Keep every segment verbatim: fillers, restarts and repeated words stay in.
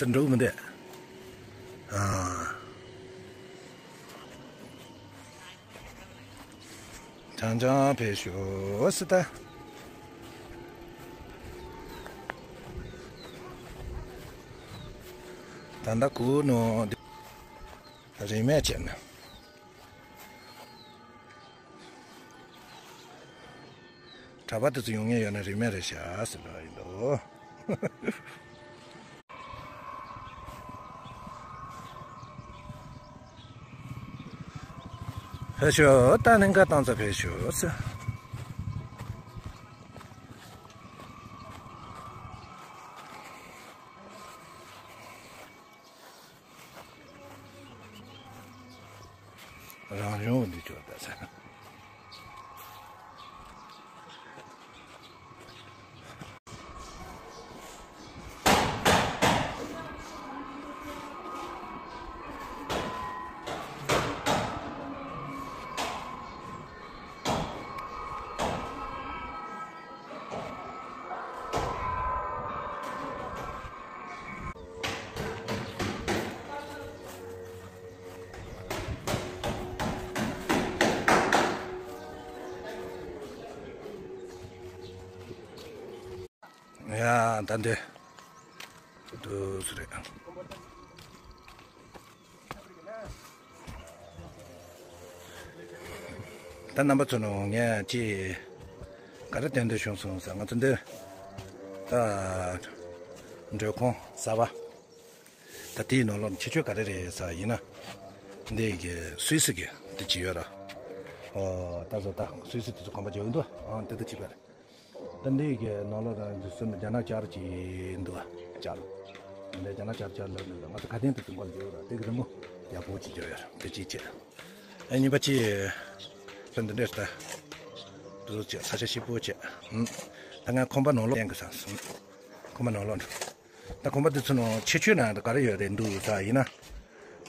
དུ་འགྲོ་གི་མི་འདུག་ཨ། ཅང་ཅང་ཕེབས་ཤོག་ཟེར་ད། ད་ལྟ་གུ་ནོ་རིན་མེད་བྱས་ན། གྲྭ་པ་དེ་ཚོ་ཡོང་མཁན་ཡོད་ན་རིན་མེད་རེད་ཤག་ཟེར་བ་ཡིན་འདུག་ཕེབས་ཤོག་ད་གླིང་ག་བཏང་ཙང་ཕེབས་ཤོག་ཟེར། རང་བྱུང་འདི་ཅོག་ད་ས། ཡ་ད་འདི་འདུག་སེ་རེད། ད་རྣམ་པ་ཚོ་ནང་ངས་ཅིག་ག་རེ་སྟོན་འདོད་བྱུང་སོང་ཟེར། ང་ཚོ་འདི་ད་མགྲོན་ཁང་གསར་པ་ད་དེའི་ནང་ལོགས་ཁྱད་ཆོས་ག་རེ་རེད་ཟེར་ཡིན་ན། འདི་གི་སུད་སི་གི་འདི་ཅིག་ཡོད་ར། ཨོ་ད་བཟོ་ད་སུད་སི་དེ་ཚོ་གོམ་པ་རྒྱག་གི་འདུག་ཨང་དེ་ད་ཅིག་པ་རེད། ད་འདི་གི་ནང་ལོགས་ད་འདི་སུ་རྒྱ་ནག་ཅར་ཅིག་འདུག་ཅར། འདི་རྒྱ་ནག་ཅར་ཅར་ལབ་ནས་ང་ཚོ་ཁ་དན་དུ་དུང་གོ་ལ་འཇོག་ར། དེ་གི་རི་མོ་ཡག་པོ་ཅིག་འཇོག་ཡོད་ར། དེ་ཅིག་བྱས། ཨ་གཉིས་པ་ཅིག་ད་འདི་འདྲས་ད་འདུག་བྱས། ས་ཆ་སྐྱིད་པོ་བྱས། ད་ང་ཁང་པ་ནང་ལོགས་བསྟན་གི་ས་སོང་། ཁང་པ་ནང་ལོགས་འགྲོ། ད་ཁང་པ་འདི་ཚོ་ནང་ཁྱད་ཆོས་ན་ག་རེ་ཡོད་རེད་འདུག་ས་ཡིན་ན།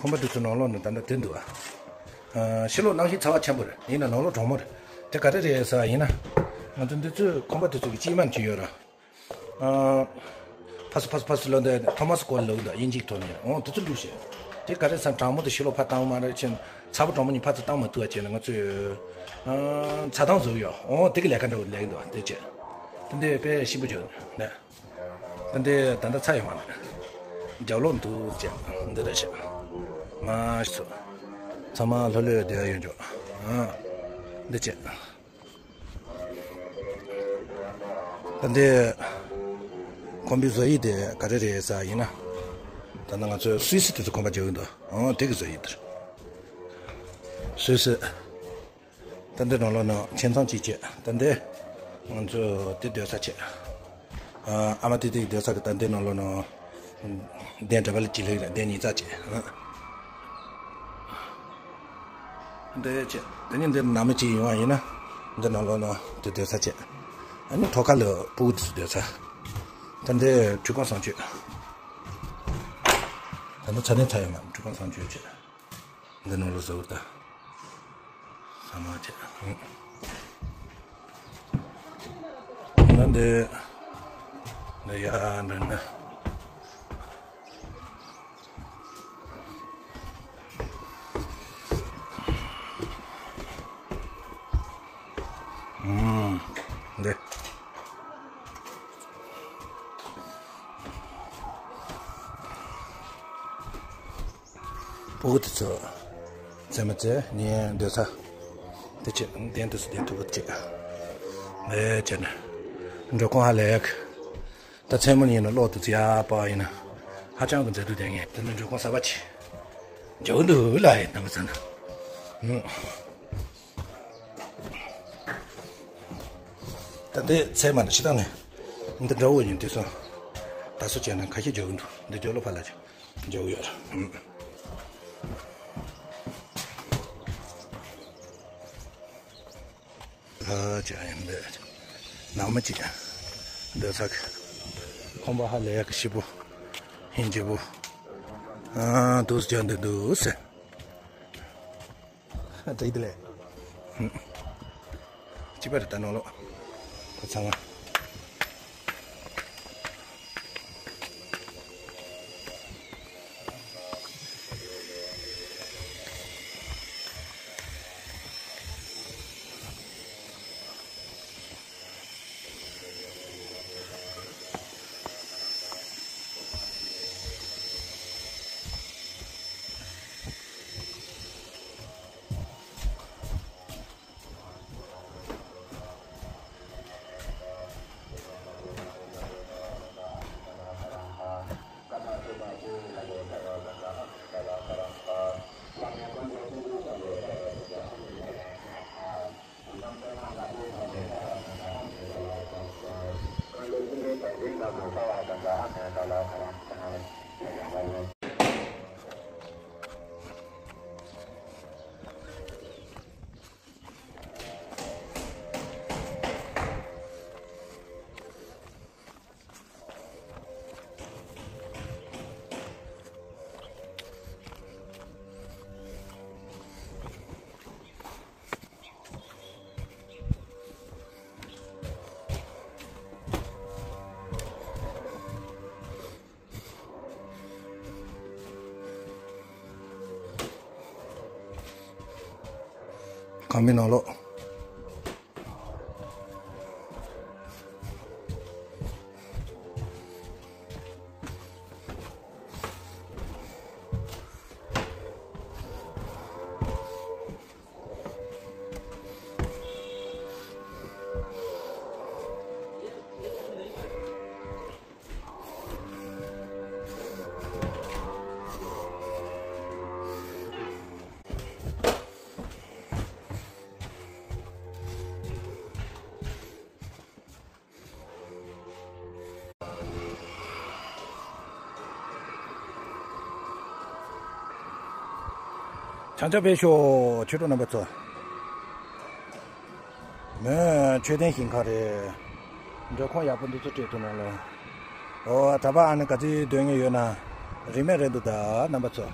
ཁང་པ་འདི་ཚོ་ནང་ལོགས་ནས་ད་ལྟ་དེ་འདུག་ཨ། ཕྱི་ལོགས་གནམ་གཤིས་ཚ་བ་ཆེན་པོ་རེད། ཡིན་ན་ནང་ལོགས་གྲང་མོ་རེད། དེ་ག་རེ་རེད་ཟེར་བ་ཡིན་ན། ང་ཚོ་འདི་ཚོའི་ཁང་པ་དེ་ཚོ་གི་སྐྱེས་མ་ཅིག་ཡོད་ར། ཨ། ཕ་སི་ཕ་སི་ཕ་སི་ལོ་འདི་ཐོ་མ་སི་ཀོ་ལོ་འདི་དབྱིན་ཇིའི་ཐོག་ནས། འོ་དེ་ཚོ་འདུག་བྱས། དེ་ག་རེ་ཟེར་གྲང་མོ་དེ་ཕྱི་ལོགས་ཕར་བཏང་མ་རེད་ཕྱིན་ཚ་པོ་གྲང་མོ་གཉིས་ཕར་ཚུར་བཏང་མ་ཐུབ་པ་བྱས་ན་ང་ཚོས། ཨ། ཚ་ཐང་བཟོ་གི་ཡོད། འོ་དེ་གི་ལས་ཀ་འདྲ་བོ་ལས་ཀྱི་འདུག་དེ་བྱས། དེ་འདི་དཔེ་ཞིམ་པོ་བྱུང་ནས། ད་འདི་ད་ལྟ་ཚར་ཡོང་བ་རེད། རྒྱབ་ལོགས་འདུག་ཅེས་འདི་འདྲ་བྱས། མ་ཤི་སོ། ཚང་མ་ལྷོད་ལྷོད་བསྡད་ཡོད་འཇོག་ཨ། འདི་བྱས། ད་འདི་ཁང་པའི་བཟོ་དབྱིབས་དེ་ག་རེ་རེད་ཟེར་ཡིན་ན། ད་ནི་ང་ཚོའི་སུད་སི་དེ་ཚོ་ཁང་པ་རྒྱག་གི་འདུག་ཨང་དེ་གི་བཟོ་དབྱིབས་དེ་རེད། སུད་སི། ད་འདི་ནང་ལོགས་ནང་ཁྱིམ་ཚང་གཅིག་བྱས། ད་འདི་ང་ཚོ་དེ་སྡོད་ས་བྱས། ཨ་མ་དེ་དེ་སྡོད་ས་གི་ད་འདི་ནང་ལོགས་ནང་གདན་གྲྭ་པ་ལ་གཅིག་ལྷག་ལ་གདན་ཉིས་རྩ་བྱས། འདི་བྱས། དེ་ནས་འདི་ནང་མི་གཅིག་ཡོང་བ་ཡིན་ན་འདི་ནང་ལོགས་ནང་དེ་སྡོད་ས་བྱས། ཨ་ནི་ཐོག་ཁ་ལ་སྤུ་གུ་དེ་ཚོ་སྡོད་ས། ད་འདི་ཁྲུས་ཁང་གསང་སྤྱོད། ད་ནི་ཚ་ནི་ཚ་ཡོད་མ་ཁྲུས་ཁང་གསང་སྤྱོད་བྱས། འདི་ནང་ལོགས་བཟོ་བར་ད། ས་མ་བྱས། ད་འདི། འདི་ཡ་འདི་ནི། ཨུམ། འདི། སྤུ་གུ་དེ་ཚོ་རྩེད་མོ་རྩེ་ནས་སྡོད་ས། དེ་ཆེ་གདན་དུ་སུ་གདན་ཐུབ་པ་ཅིག་ལས་བྱས་ནས་མགྲོན་ཁང་ཧ་ལས་ཡག་ད་མཚན་མོ་ཡིན་ན་གློག་དེ་ཚོ་ཡག་པ་ཡིན་ན་ཧ་ཅང་གི་མཛེས་སྡུག་ལྡན་ངེས། དེ་ནས་མགྲོན་ཁང་གསར་པ་ཅིག་འཇོག་འདུག་ལ་ཡིན་ནམ་ཟེར་ན། ད་ལྟའི་ཚལ་མ་ནི་ཕྱི་ཐང་ནས་འདི་འདྲ་བོ་ཡིན་དུས་སོང་། ད་སུ་བྱས་ན་ཁ་ཤས་འཇོག་གི་འདུག་འདི་འཇོག་ལོ་ཕ་ལ་ཅིག་འཇོག་ཡོད་རེད། ཧ་ཅང་ཡིན་འདི། ནང་མི་གཅིག་འདི་ཚ་གི་ཁང་པ་ཧ་ལས་ཡག་གི་ཞིབ་པོ། ཧིན་ཇི་པོ། ཨ་འདུག་སེ་འདི་འདུག་སེ། དྲིག་དེ་ལས། གཅིག་པ་རེད་ད་ནང་ལོགས། ཁོ་ཚང་མ། ཁང་པའི་ནང་ལོགས། བྱང་ཆ་བེད་ཤོག་ཆོས་གྲོགས་རྣམ་པ་ཚོ། མོན་མཆོད་རྟེན་ཞིང་ཁ་རེད། འགྲོ་ཁོངས་ཡག་པོ་འདི་ཚོ་སྤྲད་ཐུབ་ན་ལོ། ཨོ་ད་པ་ཨ་ནི་ག་ཚོད་སྡོད་མཁན་ཡོད་ན། རིན་མེད་རེད་འདུག་ད་རྣམ་པ་ཚོ།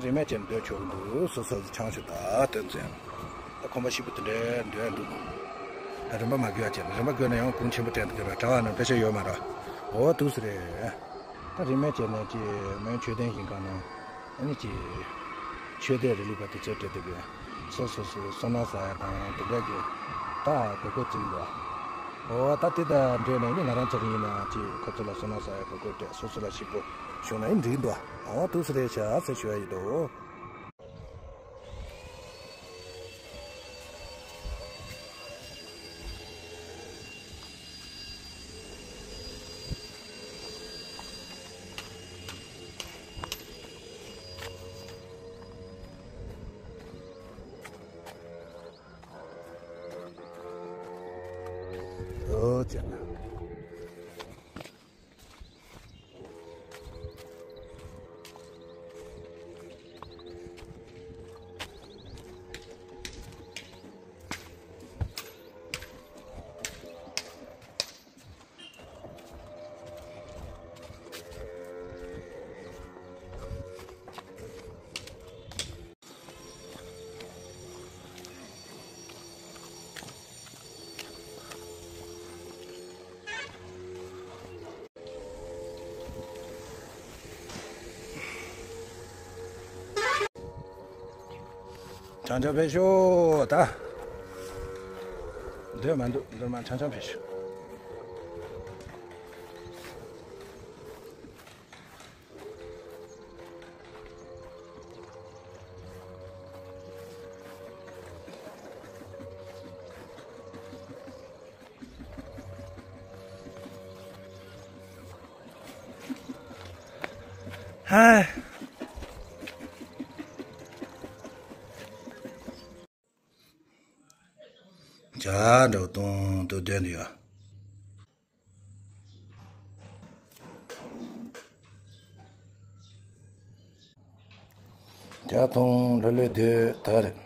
རིན་མེད་ཅན་སྡོད་ཆོག་གི་འདུག་སོ་སོ་ཆང་ཞུ་ད་དོན་ཚན། ད་ཁོམ་པ་ཞིབ་པོ་དེ་འདྲའི་འདོན་འདུག་རིན་པ་མ་དགོས་ཡ་ཅན་རིན་པ་དགོས་ན་ཡང་གུང་ཆེན་པོ་སྤྲད་འདུག་གི་ར་གྲྭ་བ་རྣམས་ཕལ་ཆེར་ཡོད་མ་རེད། ཨོ་འདུག་སེ་རེད། ད་རིན་མེད་ཅན་ནས་ཅི་མོན་མཆོད་རྟེན་ཞིང་ཁ་ནང་ཨ་ནི་ཅི་ཆོས་སྡེ་རིང་ལུགས་པ་དེ་ཚོའི་གྲས་དེ་གི་སོ་སོ་སོ་སོ་སོ་ནང་ཟ་ཡ་དང་དེ་འདྲ་གི་ད་གོ་སྐབས་བཙུགས་འདུག་ཨོ་ད་དེ་དང་འབྲེལ་ནས་ནི་ང་རང་ཚོ་རིང་ཡིན་ན་ཅི་ཁོ་ཚོ་ལ་སོ་ནང་ཟ་ཡ་གོ་སྐབས་སྤྲད་སོ་སོ་ལ་ཞིབ་པོ་ཞུ་ན་ཡིན་འགྲིག་འདུག་ཨོ་འདུག་སེ་རེད་ཤག་ཟེར་ཞུ་ཡ་ཡིན་འདུག་ཨོ་ཅག་ཆང་ཆང་ཕེབས་ཤོག་ད། འདོད་མ་འདུག་འདོད་མ་ཆང་ཆང་ཕེབས་ཤོག་ཧའི། ཇ་འདྲ་བོ་བཏུང་དུ་སྡོད་འདུག་ཡ། ཇ་འཐུང་ལྷོད་ལྷོད་སྡོད་ད་རེད།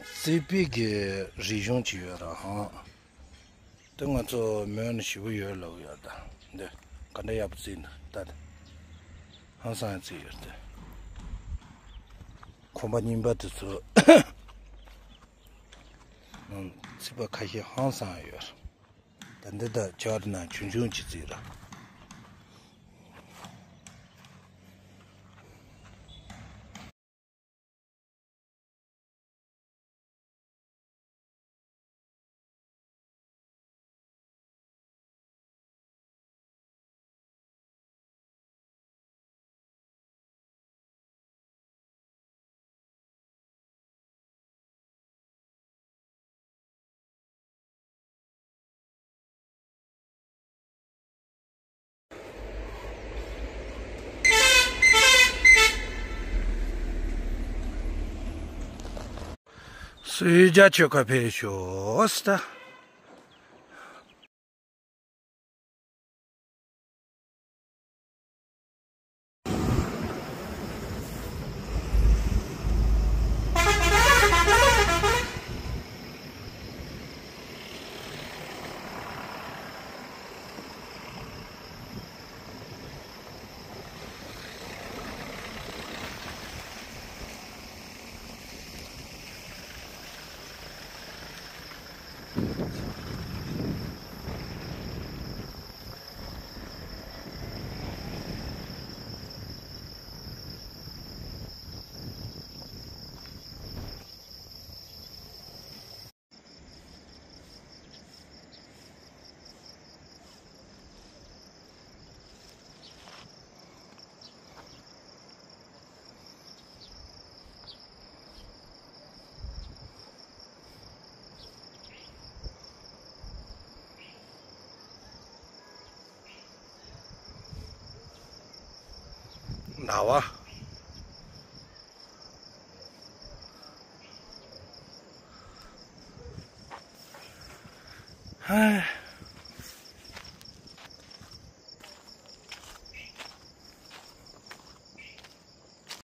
རྩིག་པའི་གི་རིག་གཞུང་ཅིག་ཡོད་ར་ཧང་། དེ་ང་ཚོ་མོན་ནས་ཞེ་པོ་ཡོད་ལབ་ཡོད་ད། འདི་ག་འདྲ་ཡག་པོ་རྩིག་འདུག་ད་དེ། ཧང་སང་ཡང་རྩིག་ཡོད་དེ། ཁང་པ་རྙིང་པ་དེ་ཚོ་ནང་རྩིག་པ་ཁ་ཤས་ཧང་སང་ཡོད། ད་འདི་ད་ཇར་ན་ཆུང་ཆུང་ཅིག་རྩིག་ར། སུའི་རྒྱ་ཆོས་ཁ་ཕེབས་ཤོག་སྟ། ཟླ་བ། ཧ།